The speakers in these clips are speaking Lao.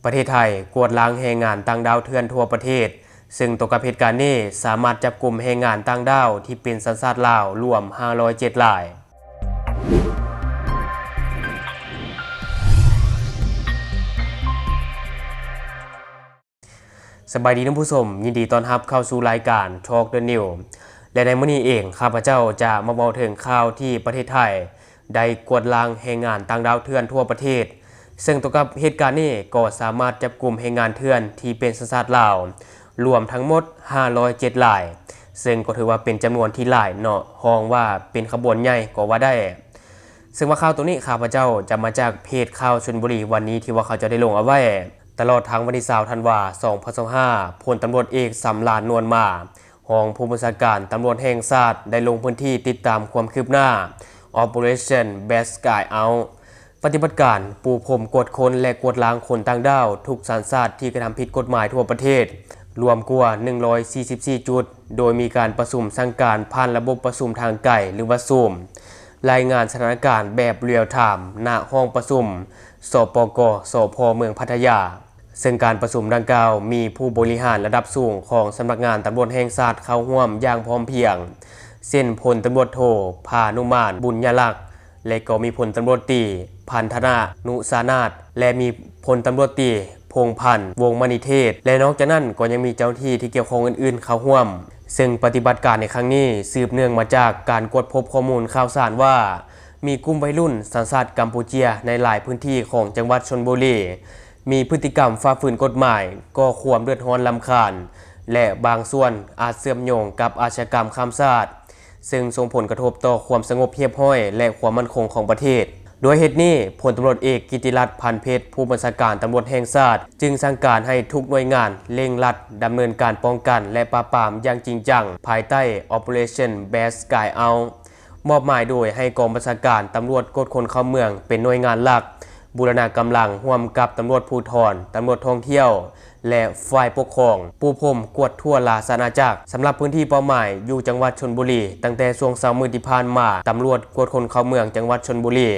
ປະເທດໄທກວດລ້າງແຮງງານຕ່າງດ້າວເຖື່ອນທົ່ວປະເທດ, ເຊິ່ງຕໍ່ກັບເຫດການນີ້ສາມາດຈັບກຸມແຮງງານຕ່າງດ້າວທີ່ເປັນສັນຊາດລາວລວມຫ້າຮ້ອຍເຈັດລາຍ. ສະບາຍດີທ່ານຜູ້ຊົມ, ຍິນດີຕ້ອນຮັບເຂົ້າສູ່ລາຍການ Talk the News ແລະ ໃນມື້ນີ້ເອງ ຂ້າພະເຈົ້າຈະມາເວົ້າເຖິງຂ່າວທີ່ປະເທດໄທໄດ້ກວດລ້າງແຮງງານຕ່າງດ້າວເຖື່ອນທົ່ວປະເທດ, ເຊິ່ງຕໍ່ກັບເຫດການນີ້ກໍສາມາດຈັບກຸມແຮງງານເຖື່ອນທີ່ເປັນສັນຊາດລາວລວມທັງໝົດຫ້າຮ້ອຍເຈັດລາຍ, ເຊິ່ງກໍຖືວ່າເປັນຈຳນວນທີ່ຫຼາຍເນາະ, ຮ້ອງວ່າເປັນຂະບວນໃຫຍ່ກໍວ່າໄດ້. ເຊິ່ງວ່າຂ່າວໂຕນີ້ ຂ້າພະເຈົ້າຈະມາຈາກເພຈຂ່າວຊົນບຸຣີວັນນີ້ ທີ່ວ່າເຂົາເຈົ້າໄດ້ລົງເອົາໄວ້. ຕະຫຼອດທັງວັນທີຊາວທັນວາ ສອງພັນຊາວຫ້າ ພົນຕຳຫຼວດເອກ ສຳລານ ນວນມາ ຮອງຜູ້ບັນຊາການຕຳຫຼວດແຫ່ງຊາດ ໄດ້ລົງພື້ນທີ່ຕິດຕາມຄວາມຄືບໜ້າ Operation Black Sky Out ປະຕິບັດການປູພຣົມກວດຄົ້ນ ແລະ ກວດລ້າງຄົນຕ່າງດ້າວທຸກສັນຊາດທີ່ກະທຳຜິດກົດໝາຍທົ່ວປະເທດ ລວມກວ່າໜຶ່ງຮ້ອຍສີ່ສິບສີ່ຈຸດ, ໂດຍມີການປະຊຸມສັ່ງການຜ່ານລະບົບປະຊຸມທາງໄກ ຫຼືວ່າ Zoom, ລາຍງານສະຖານະການແບບ real time ນະຫ້ອງປະຊຸມ ສປກ ສພ ເມືອງພັດທະຍາ. ເຊິ່ງການປະຊຸມດັ່ງກ່າວມີຜູ້ບໍລິຫານລະດັບສູງຂອງສຳນັກງານຕຳຫຼວດແຫ່ງຊາດເຂົ້າຮ່ວມຢ່າງພ້ອມພຽງ, ເຊັ່ນ ພົນຕຳຫຼວດໂທ ພານຸມານ ບຸນຍະລັກ ແລະ ກໍມີພົນຕຳຫຼວດຕີ ພັນທະນະ ນຸສານາດ ແລະ ມີພົນຕຳຫຼວດຕີ ພົງພັນ ວົງມະນີເທດ ແລະ ນອກຈາກນັ້ນກໍຍັງມີເຈົ້າໜ້າທີ່ທີ່ກ່ຽວຂ້ອງອື່ນໆເຂົ້າຮ່ວມ. ເຊິ່ງປະຕິບັດການໃນຄັ້ງນີ້ສືບເນື່ອງມາຈາກການກວດພົບຂໍ້ມູນຂ່າວສານວ່າ ມີກຸ່ມໄວລຸ້ນສັນຊາດກຳປູເຈຍໃນຫຼາຍພື້ນທີ່ຂອງຈັງຫວັດຊົນບູລີ ມີພຶດຕິກຳຝ່າຝືນກົດໝາຍ, ກໍ່ຄວາມເດືອດຮ້ອນລຳຄານ ແລະ ບາງສ່ວນອາດເຊື່ອມໂຍງກັບອາຊະຍາກຳຂ້າມຊາດ, ເຊິ່ງສົ່ງຜົນກະທົບຕໍ່ຄວາມສະຫງົບຮຽບຮ້ອຍ ແລະ ຄວາມໝັ້ນຄົງຂອງປະເທດ. ດ້ວຍເຫດນີ້, ພົນຕຳຫຼວດເອກ ກິດຕິລັດ ພັນເພັດ ຜູ້ບັນຊາການຕຳຫຼວດແຫ່ງຊາດ ຈຶ່ງສັ່ງການໃຫ້ທຸກໜ່ວຍງານເລັ່ງລັດດຳເນີນການປ້ອງກັນ ແລະ ປາບປາມຢ່າງຈິງຈັງ ພາຍໃຕ້ Operation Black Sky Out ມອບໝາຍໂດຍໃຫ້ກອງບັນຊາການຕຳຫຼວດກວດຄົນເຂົ້າເມືອງເປັນໜ່ວຍງານຫຼັກ, ບູລະນະກຳລັງຮ່ວມກັບຕຳຫຼວດພູທອນ, ຕຳຫຼວດທ່ອງທ່ຽວ ແລະ ຝ່າຍປົກຄອງ ປູພຣົມກວດທົ່ວລາຊະອານາຈັກ. ສຳລັບພື້ນທີ່ເປົ້າໝາຍຢູ່ຈັງຫວັດຊົນບູລີ, ຕັ້ງແຕ່ຊ່ວງເຊົ້າມື້ທີ່ຜ່ານມາ, ຕຳຫຼວດກວດຄົນເຂົ້າເມືອງຈັງຫວັດຊົນບູລີ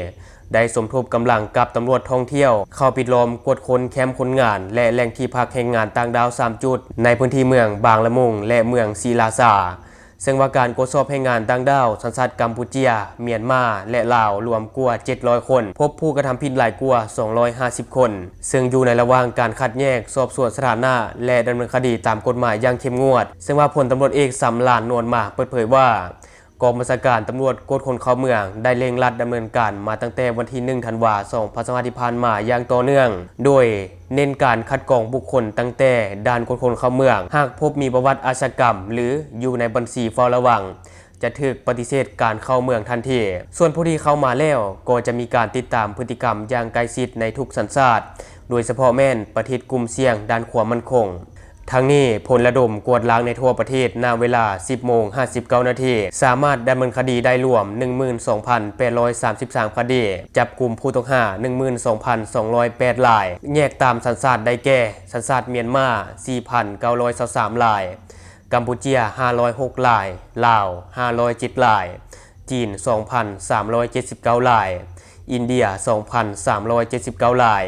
ໄດ້ສົມທົບກຳລັງກັບຕຳຫຼວດທ່ອງທ່ຽວ ເຂົ້າປິດລ້ອມກວດຄົ້ນແຄມຄົນງານ ແລະ ແຫຼ່ງທີ່ພັກແຮງງານຕ່າງດ້າວສາມຈຸດ ໃນພື້ນທີ່ເມືອງບາງລະມຸງ ແລະ ເມືອງສີລາຊາ. ເຊິ່ງວ່າການກວດສອບແຮງງານຕ່າງດ້າວສັນຊາດກຳປູເຈຍ, ມຽນມາ ແລະ ລາວ ລວມກວ່າເຈັດຮ້ອຍຄົນ, ພົບຜູ້ກະທຳຜິດຫຼາຍກວ່າສອງຮ້ອຍຫ້າສິບຄົນ, ເຊິ່ງຢູ່ໃນລະຫວ່າງການຄັດແຍກ, ສອບສວນສະຖານະ ແລະ ດຳເນີນຄະດີຕາມກົດໝາຍຢ່າງເຂັ້ມງວດ. ເຊິ່ງວ່າພົນຕຳຫຼວດເອກ ສຳລານ ນວນມາ ເປີດເຜີຍວ່າ ກອງບັນຊາການຕຳຫຼວດກວດຄົນເຂົ້າເມືອງໄດ້ເລັ່ງລັດດຳເນີນການມາຕັ້ງແຕ່ວັນທີໜຶ່ງ ທັນວາ ສອງພັນຊາວຫ້າ ທີ່ຜ່ານມາຢ່າງຕໍ່ເນື່ອງ, ໂດຍເນັ້ນການຄັດກອງບຸກຄົນຕັ້ງແຕ່ດ່ານກວດຄົນເຂົ້າເມືອງ. ຫາກພົບມີປະຫວັດອາຊະຍາກຳ ຫຼື ຢູ່ໃນບັນຊີເຝົ້າລະວັງ, ຈະຖືກປະຕິເສດການເຂົ້າເມືອງທັນທີ. ສ່ວນຜູ້ທີ່ເຂົ້າມາແລ້ວ ກໍຈະມີການຕິດຕາມພຶດຕິກຳຢ່າງໃກ້ຊິດໃນທຸກສັນຊາດ, ໂດຍສະເພາະແມ່ນປະເທດກຸ່ມສ່ຽງດ້ານຄວາມໝັ້ນຄົງ. ທັງນີ້, ຜົນລະດົມກວດລ້າງໃນທົ່ວປະເທດ ນະເວລາ ສິບໂມງ ຫ້າສິບເກົ້ານາທີ ສາມາດດຳເນີນຄະດີໄດ້ລວມ ໜຶ່ງໝື່ນສອງພັນແປດຮ້ອຍສາມສິບສາມຄະດີ, ຈັບກຸມຜູ້ຕ້ອງຫາ ໜຶ່ງໝື່ນສອງພັນສອງຮ້ອຍແປດລາຍ, ແຍກຕາມສັນຊາດໄດ້ແກ່ ສັນຊາດມຽນມາ ສີ່ພັນເກົ້າຮ້ອຍຊາວສາມລາຍ, ກຳປູເຈຍ ຫ້າຮ້ອຍຫົກລາຍ, ລາວ ຫ້າຮ້ອຍເຈັດລາຍ, ຈີນ ສອງພັນສາມຮ້ອຍເຈັດສິບເກົ້າລາຍ, ອິນເດຍ ສອງພັນສາມຮ້ອຍເຈັດສິບເກົ້າລາຍ,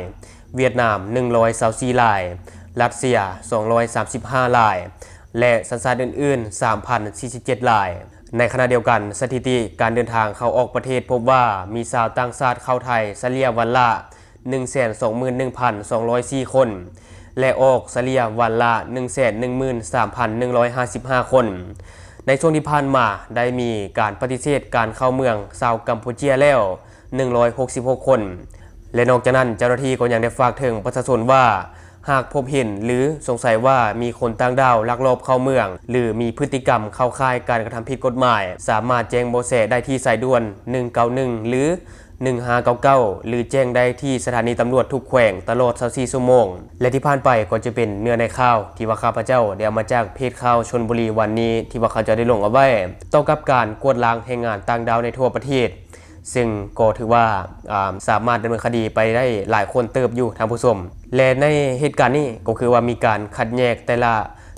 ຫວຽດນາມ ໜຶ່ງຮ້ອຍຊາວສີ່ລາຍ, ຣັດເຊຍ ສອງຮ້ອຍສາມສິບຫ້າລາຍ ແລະ ສັນຊາດອື່ນໆ ສາມພັນສີ່ສິບເຈັດລາຍ. ໃນຂະນະດຽວກັນ, ສະຖິຕິການເດີນທາງເຂົ້າອອກປະເທດພົບວ່າ ມີຊາວຕ່າງຊາດເຂົ້າໄທສະເລ່ຍວັນລະ ໜຶ່ງແສນສອງໝື່ນໜຶ່ງພັນສອງຮ້ອຍສີ່ຄົນ ແລະ ອອກສະເລ່ຍວັນລະ ໜຶ່ງແສນໜຶ່ງໝື່ນສາມພັນໜຶ່ງຮ້ອຍຫ້າສິບຫ້າຄົນ. ໃນຊ່ວງທີ່ຜ່ານມາ ໄດ້ມີການປະຕິເສດການເຂົ້າເມືອງຊາວກຳປູເຈຍແລ້ວ ໜຶ່ງຮ້ອຍຫົກສິບຫົກຄົນ ແລະ ນອກຈາກນັ້ນ ເຈົ້າໜ້າທີ່ກໍຍັງໄດ້ຝາກເຖິງປະຊາຊົນວ່າ ຫາກພົບເຫັນ ຫຼື ສົງໄສວ່າມີຄົນຕ່າງດ້າວລັກລອບເຂົ້າເມືອງ ຫຼື ມີພຶດຕິກຳເຂົ້າຂ່າຍການກະທຳຜິດກົດໝາຍ, ສາມາດແຈ້ງເບາະແສໄດ້ທີ່ສາຍດ່ວນ ໜຶ່ງເກົ້າໜຶ່ງ ຫຼື ໜຶ່ງຫ້າເກົ້າເກົ້າ ຫຼື ແຈ້ງໄດ້ທີ່ສະຖານີຕຳຫຼວດທຸກແຂວງຕະຫຼອດຊາວສີ່ຊົ່ວໂມງ. ແລະ ທີ່ຜ່ານໄປກໍຈະເປັນເນື້ອໃນຂ່າວທີ່ວ່າຂ້າພະເຈົ້າໄດ້ເອົາມາຈາກເພຈຂ່າວຊົນບຸຣີວັນນີ້ ທີ່ວ່າເຂົາເຈົ້າໄດ້ລົງເອົາໄວ້ ຕໍ່ກັບການກວດລ້າງແຮງງານຕ່າງດ້າວໃນທົ່ວປະເທດ, ເຊິ່ງກໍຖືວ່າ ອາ ສາມາດດຳເນີນຄະດີໄປໄດ້ຫຼາຍຄົນເຕີບຢູ່ທ່ານຜູ້ຊົມ. ແລະ ໃນເຫດການນີ້ກໍຄືວ່າມີການຄັດແຍກແຕ່ລະ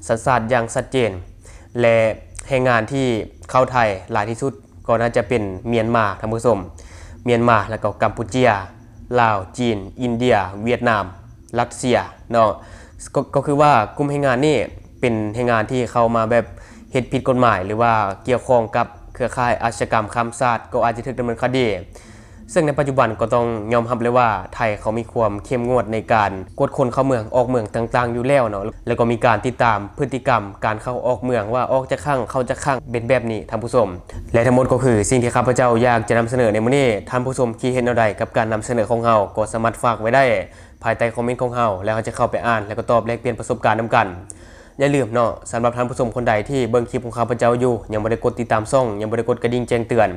ສັນຊາດຢ່າງຊັດເຈນ ແລະ ແຮງງານທີ່ເຂົ້າໄທຫຼາຍທີ່ສຸດ ກໍໜ້າຈະເປັນມຽນມາ ທ່ານຜູ້ຊົມ, ມຽນມາ ແລ້ວກໍກຳປູເຈຍ, ລາວ, ຈີນ, ອິນເດຍ, ຫວຽດນາມ. ຣັດເຊຍເນາະ ກໍ ກໍຄືວ່າກຸ່ມແຮງງານນີ້ເປັນແຮງງານທີ່ເຂົ້າມາແບບເຮັດຜິດກົດໝາຍ ຫຼືວ່າກ່ຽວຂ້ອງກັບເຄືອຂ່າຍອາຊະຍາກຳຂ້າມຊາດ ກໍອາດຈະຖືກດຳເນີນຄະດີ. ເຊິ່ງໃນປັດຈຸບັນກໍຕ້ອງຍອມຮັບເລີຍວ່າ ໄທເຂົາມີຄວາມເຂັ້ມງວດໃນການກວດຄົນເຂົ້າເມືອງອອກເມືອງຕ່າງໆຢູ່ແລ້ວເນາະ ແລ້ວກໍມີການຕິດຕາມພຶດຕິກຳການເຂົ້າອອກເມືອງ ວ່າອອກຈັກຄັ້ງ ເຂົ້າຈັກຄັ້ງ ເປັນແບບນີ້ທ່ານຜູ້ຊົມ. ແລະ ທັງໝົດກໍຄືສິ່ງທີ່ຂ້າພະເຈົ້າຢາກຈະນຳສະເໜີໃນມື້ນີ້. ທ່ານຜູ້ຊົມຄິດເຫັນແນວໃດກັບການນຳສະເໜີຂອງເຮົາ ກໍສາມາດຝາກໄວ້ໄດ້ພາຍໃຕ້ຄອມເມັນຂອງເຮົາ ແລ້ວເຮົາຈະເຂົ້າໄປອ່ານ ແລ້ວກໍຕອບແລກປ່ຽນປະສົບການນຳກັນ. ຢ່າລືມເນາະ, ສຳລັບທ່ານຜູ້ຊົມຄົນໃດທີ່ເບິ່ງຄລິບຂອງຂ້າພະເຈົ້າຢູ່ ຍັງບໍ່ໄດ້ກົດຕິດຕາມຊ່ອງ, ຍັງບໍ່ໄດ້ກົດກະດິ່ງແຈ້ງເຕືອນ,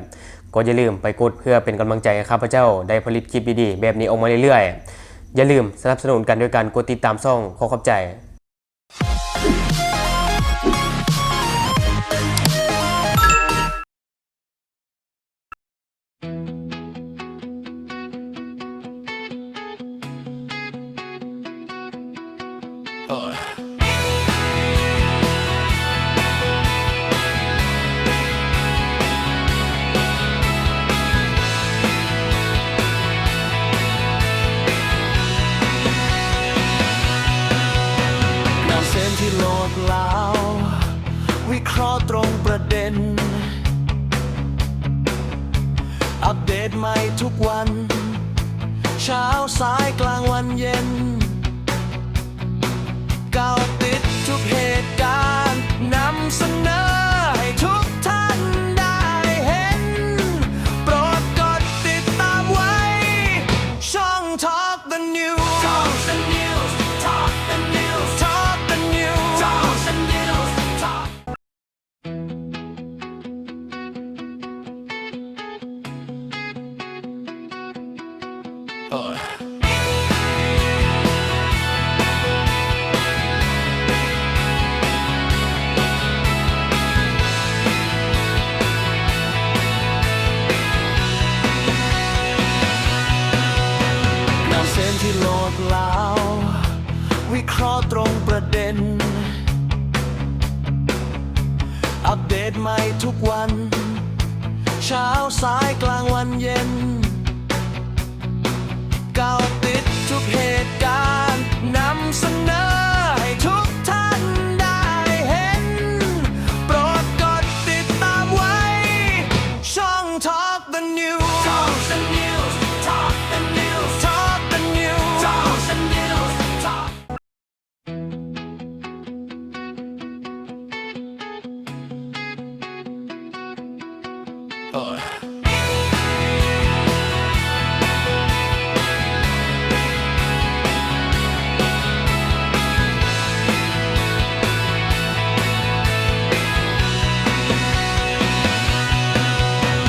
ກໍຢ່າລືມໄປກົດເພື່ອເປັນກຳລັງໃຈໃຫ້ຂ້າພະເຈົ້າໄດ້ຜະລິດຄລິບດີໆແບບນີ້ອອກມາເລື້ອຍໆ. ຢ່າລືມສະໜັບສະໜູນກັນດ້ວຍການກົດຕິດຕາມຊ່ອງ. ຂໍຂອບໃຈ. ໜັງສືພິມທີ່ໂຫຼດຫຼາວ ວິເຄາະຕຣົງປະເດັນ ອັບເດດໃໝ່ທຸກວັນ ເຊົ້າສາຍກາງວັນເຢັນ ເກົາະຕິດທຸກເຫດການ ນຳສະເໜີໃຫ້ທຸກທ່ານໄດ້ເຫັນ ໂປດກົດຕິດຕາມໄວ້ ຊ່ອງ Talk the News Talk the News Talk the News Talk the News Talk the News Talk ໜັງສືພິມທີ່ໂຫຼດຫຼາວ ວິເຄາະຕຣົງປະເດັນ ອັບເດດໃໝ່ທຸກວັນ ເຊົ້າສາຍກາງວັນເຢັນ ເກົາະຕິດທຸກເຫ